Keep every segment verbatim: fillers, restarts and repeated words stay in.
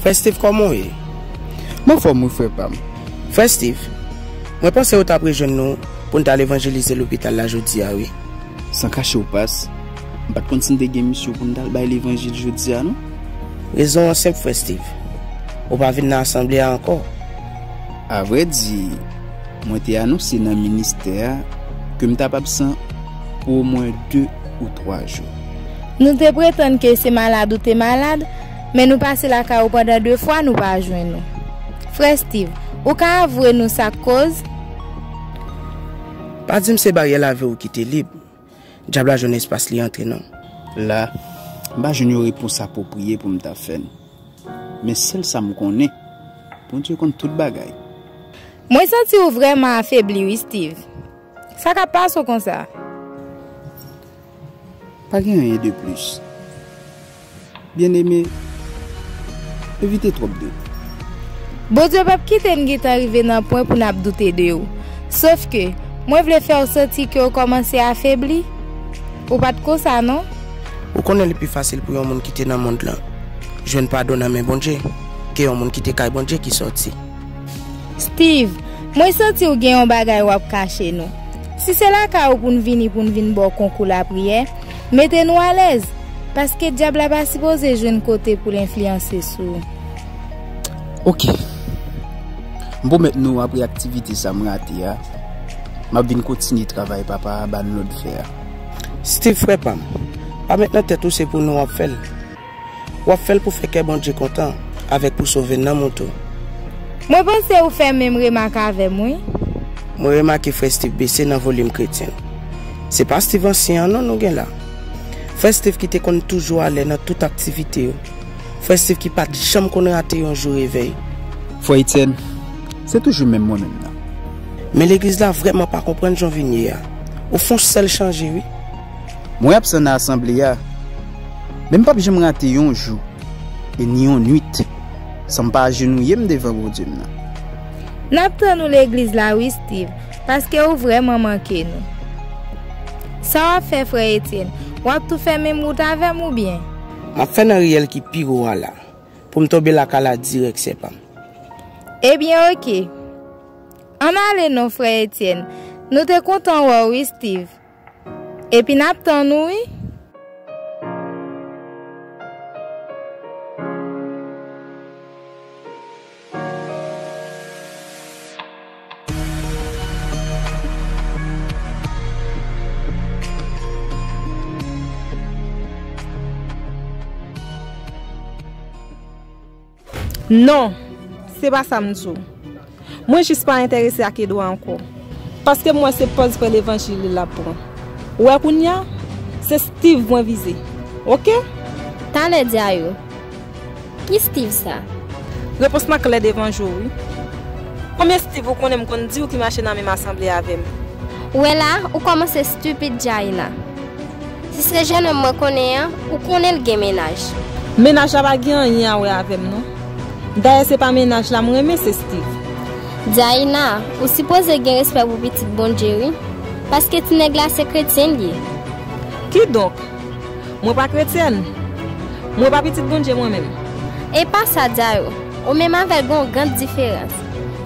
Frè Steve, kòman w ye? M anfòm wi, frè pa m. Frè Steve, mwen panse yo t ap rejwenn nou pou n t al evanjelize lopital la jodi a, wi. San kache w pas, m pa t konn si n te gen misyon pou n t al bay levanjil jodi a, non. Rezon an senp, frè Steve. Ou pa vin nan asanble a ankò. Avrèdi, mwen te anonse nan ministè a ke m t ap absan pou omwen de ou twa jou. Nou te pretann ke se malad ou te malad, men nou pase lakay ou pandan de fwa, nou pa jwenn ou. Frè Steve, ou ka avwe nou sa k koz? Pa di m se baryè lavi w ki te lib. Dyab la jwenn espas li antre, non. La, m pa jwenn yon repons apwopriye pou m ta fè n. Men sèl sa m konnen, Bondye konn tout bagay. Mwen santi w vrèman afebli wi, Steve. Sa k ap pase w konsa? Pa gen anyen de plis. Byeneme, evite twòp dout. Bondye p ap kite n gentan rive nan pwen pou n ap doute de w. Sòf ke, mwen vle fè w santi ke w kòmanse afebli. Ou pa t konsa, non? Ou konnen li pi fasil pou yon moun ki te nan mond lan jwenn padon nan men Bondye ke yon moun ki te kay Bondye ki sòti. Steve, mwen santi w gen yon bagay w ap kache nou. Si se lakay ou pou n vini pou n vin ba w konkou lapriyè, mete nou alèz, paske dyab la pa sipoze jwenn kote pou l enfliyanse sou ou. Oke. M pwomèt nou, apre aktivite sa m rate a, m ap vin kontinye travay papa a ba n lòd fè a. Steve, frè pa m, pa met nan tèt ou se pou nou w ap fè l. W ap fè l pou fè kè Bondye kontan, avèk pou sove nanm ou tou. Mwen panse ou fè menm remak avè m, wi. Mwen remake frè Steve bese nan volim kretyen. Se pa Steve ansyen an non nou gen la. Frè Steve ki te konn toujou alè nan tout aktivite yo. Frè Steve ki pa t janm konn rate yon jou revèy. Frè Etienne, se toujou menm mwen menm nan. Men legliz la vrèman pa konprann jan w vin ye a. Ou fè yon sèl chanje, wi. Mwen absan nan asanble a, men m p ap janm rate yon jou e ni yon nwit san m pa ajenouye m devan Bondye m nan. N ap tann ou legliz la wi, Steve, paske ou vrèman manke nou. Sa w ap fè, frè Etienne? W ap tou fè menm wout avè m oubyen? M ap fè nan riyèl ki pi wo a la, pou m tonbe lakay la dirèk, sè pa m. Ebyen, oke. Ann ale non, frè Etienne. Nou te kontan wè w wi, Steve. Epi n ap tann ou wi. Non, se pa sa m di w. Mwen jis pa enterese ak Edouard ankò. Paske m wè se pòz frè levanjil li l ap pran. Ou wè kounye a, se Steve mwen vize. Oke? Talè Dyayo. Ki Steve sa? Repons lan klè devan je w wi. Konbyen Steve ou konnen m konn di w ki mache nan menm asanble avè m? Ou wè la, ou kòmanse stupid Djaina. Si se jennonm mwen konnen an, ou konnen l gen mennaj. Mennaj la pa gen anyen a wè avè m non. Dayè se pa mennaj la m renmen, se Steve. Djaina, ou sipoze gen respè pou pitit Bondye wi. Paske ti nèg la se kretyen l ye. Kidonk, mwen pa kretyèn? Mwen pa pitit Bondye mwen menm? E pa sa Dyayo, ou menm avè l gen yon grann diferans.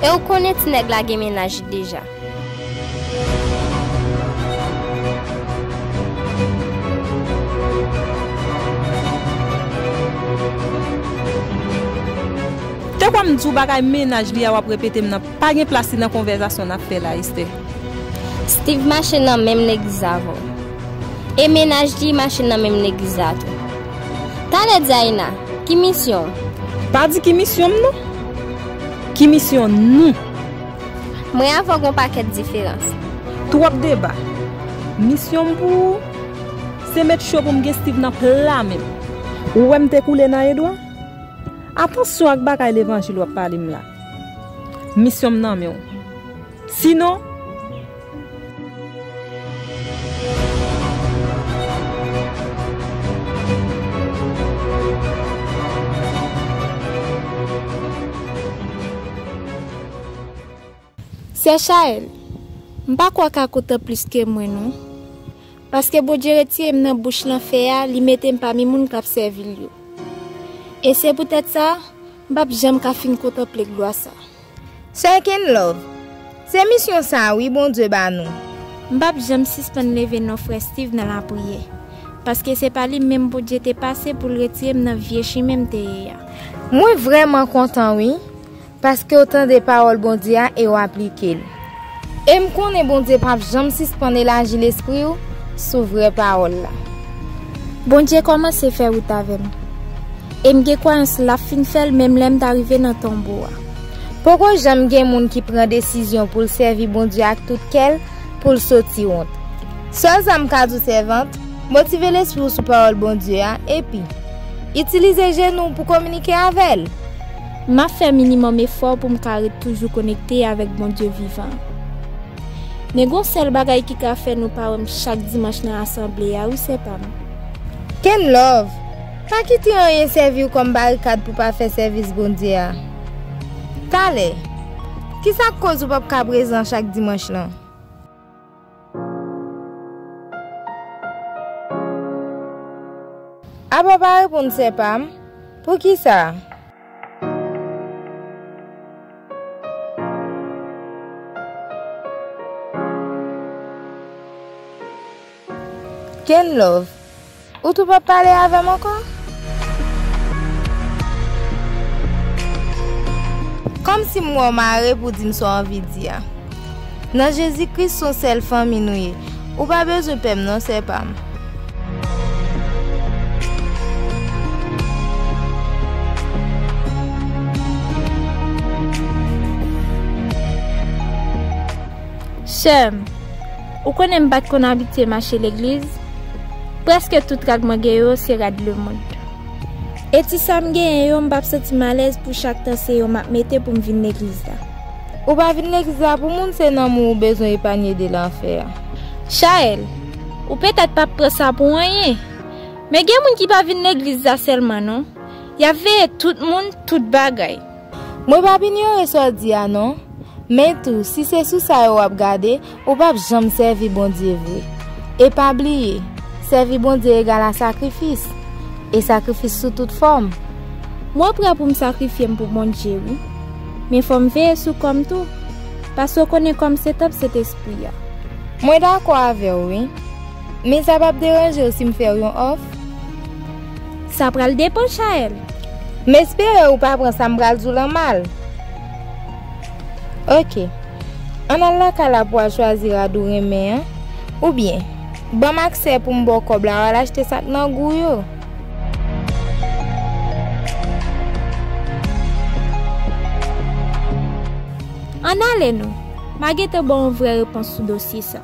E ou konnen ti nèg la gen mennaj li deja. Te kwè m di w bagay mennaj li a w ap repete m nan pa gen plas li nan konvèsasyon n ap fè la, Esther. Steve mache nan menm legliz avè w. E mennaj li mache nan menm legliz la tou. Talè Dyaina, ki misyon w? Pa di ki misyon m non. Ki misyon nou? Mwen avè w gen yon pakèt diferans. Twòp deba. Misyon m pou ou, se met cho pou m gen Steve nan pla men m. Ou wè m te koule nan Edouard? Atansyon ak bagay levanjil w ap pale m la. Misyon m nan men w. Sinon, Sè Chaël, m pa kwè w ka kontan plis ke mwen non. Paske Bondye retire m nan bouch lanfè a, li mete m pami moun k ap sèvi l yo. E se poutèt sa, M p ap janm ka fin kontanple glwa sa. Sè Kenlove, se misyon sa wi Bondye ba nou. M p ap janm sispann leve non frè Steve nan lapriyè, paske se pa li menm Bondye te pase pou l retire m nan vye chimen m te ye a. Mwen vrèman kontan wi, paske w tande pawòl Bondye a e w aplike l. E m konnen Bondye p ap janm sispann elaji lespri w sou vrè pawòl la. Bondye kòmanse fè wout avè m. E m gen kwayans l ap fin fè l menm lè m ta rive nan tonbo a. Poko janm gen moun ki pran desizyon pou l sèvi Bondye ak tout kè l pou l soti wont. Sèl sa m ka di w sèvant, motive lespri w sou pawòl Bondye a, epi itilize jenou w pou kominike avè l. M ap fè minimòm efò pou m ka ret toujou konekte avèk Bondye vivan. Men gon sèl bagay ki ka fè nou pa wè m chak dimanch nan asanble a wi sè pa m. Kenlove, pa kite anyen sèvi w kòm barikad pou pa fè sèvis Bondye a. Talè, kisa k koz ou p ap ka prezan chak dimanch lan? Apa w pa reponn sè pa m? Poukisa? Kenlove, ou tou p ap pale avè m ankò? Kòmsi m wè w mare pou di m sa w anvi di a. Nan Jezi Kris, se yon sèl fanmi nou ye. Ou pa bezwen pè m non, sè pa m. Sè m, ou konnen m pa t konn abitye mache legliz? Prèske tout rad mwen gen yo se rad lemonn. E ti sa m genyen yo, m p ap santi m alèz pou chak tan se yo m ap mete pou m vin legliz la. Ou pa vin legliz la pou moun, se nanm ou ou bezwen epanye de lanfè a. Chaël, ou petèt p ap pran sa pou anyen, men gen moun ki pa vin legliz la sèlman non. Y ap veye tout moun, tout bagay. Mwen p ap inyore sa w di a non. Men tou, si se sou sa yo w ap gade, ou p ap janm sèvi Bondye vre. E pa bliye, sèvi Bondye egal a sakrifis. E sakrifis sou tout fòm. Mwen prè pou m sakrifye m pou Bondye wi. Men fò m veye sou kò m tou. Paske w konnen kò m se tanp Sentespri a. Mwen dakò avè w wi. Men sa p ap deranje w si m fè w yon òf? Sa pral depann, Chaël. M espere ou pa pran sa m pral di w lan mal. Oke. Ann al lakay la pou w al chwazi rad ou renmen an. Oubyen, ban m aksè pou m ba w kòb la, w al achte sa k nan gou w yo. Ann ale non. M a gentan ba w yon vrè repons sou dosye sa.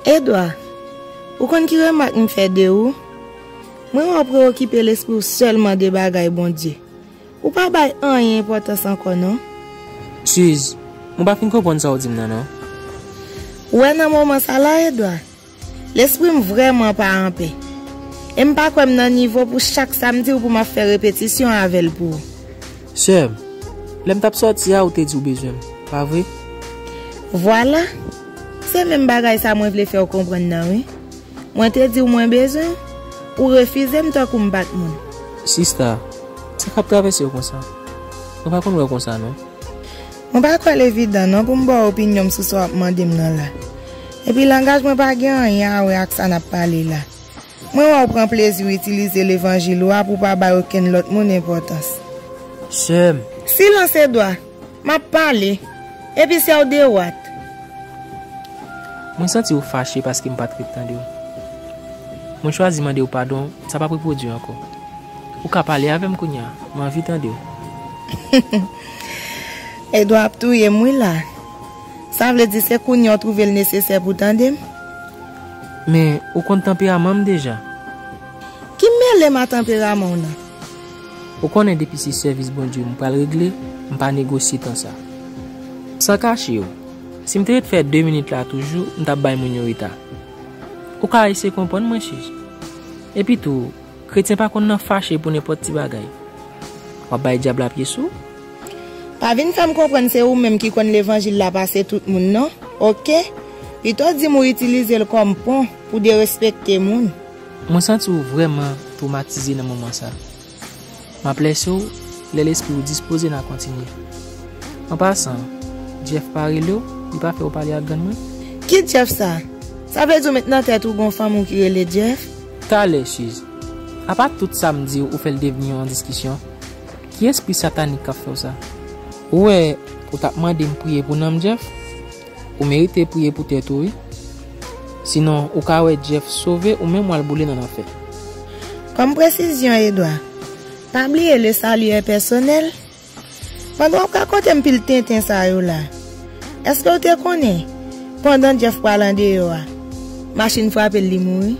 Edwa, ou konn ki remak m fè de ou? Mwen wè w preyokipe lespri w sèlman de bagay Bondye. Ou pa bay anyen enpòtans ankò non. Suze, mwen pa fin konprann sa w di m nan non. Ou wè nan moman sa la, Edwa, lespri m vrèman pa anpè. E m pa kwè m nan nivo pou chak sa m di w pou m ap fè repetisyon avè l pou ou. Sè m, lè m t ap sòti a, ou te di w bezwen m, pa vre? Vwala! Se menm bagay sa mwen vle fè w konprann nan wi. Mwen te di w mwen bezwen w, ou refize m tankou m pa t moun. Sista, sa k ap travèse w konsa? Mwen pa konn wè w konsa non. Mwen pa kwè l evidan non pou m ba w opinyon m sou sa w ap mande m nan la. Epi langaj mwen pa gen anyen a wè ak sa n ap pale la. Mwen wè w pran plezi w itilize levanjil ou a pou w pa bay okenn lòt moun enpòtans. Sè m. Silans, Edwa! M ap pale. Epi sè w dewat. Mwen santi w fache paske m pa t ret tande w. Mwen chwazi mande w padon, sa p ap repwodui ankò. Ou ka pale avè m kounye a, mwen anvi tande w. Edwa ap touye m wi la. Sa vle di se kounye a w twouve l nesesè pou tande m? Men, ou konn tanperaman m deja. Ki mele m a tanperaman w nan? Ou konnen depi se sèvis Bondye m pral regle, m pa negosye tan sa. San kache w, si m te ret fè de minit la toujou, m t ap bay moun yo reta. Ou ka eseye konprann mwen, Siz. Epitou, kretyen pa konn nan fache pou nenpòt ti bagay. W ap bay dyab la pye sou ou? Pa vin fè m konprann se ou menm ki konn levanjil la pase tout moun non, oke? Pito di m ou itilize l kòm pon pou derespekte moun. Mwen santi w vrèman twomatize nan moman sa. M ap lèse w, lè lespri w dispoze n a kontinye. An pasan, Jeff pa rele w, li pa fè w pale ak grann mwen? Ki Jeff sa? Sa vle di w met nan tèt ou gon fanm ou ki rele Jeff? Talè, Siz. Apa tout sa m di w ou fè l devni yon diskisyon? Ki espri satanik k ap fè w sa? Ou wè, ou t ap mande m priye pou nanm Jeff? Ou merite priye pou tèt ou wi. Sinon, ou ka wè Jeff sove ou menm w al boule nan lanfè. Kòm presizyon, Edwa, pa bliye le salut est personnel. Pandan w ap rakonte m pil tenten sa yo la, èske w te konnen, pandan Jeff pral andeyò a, machin frape l, li mouri?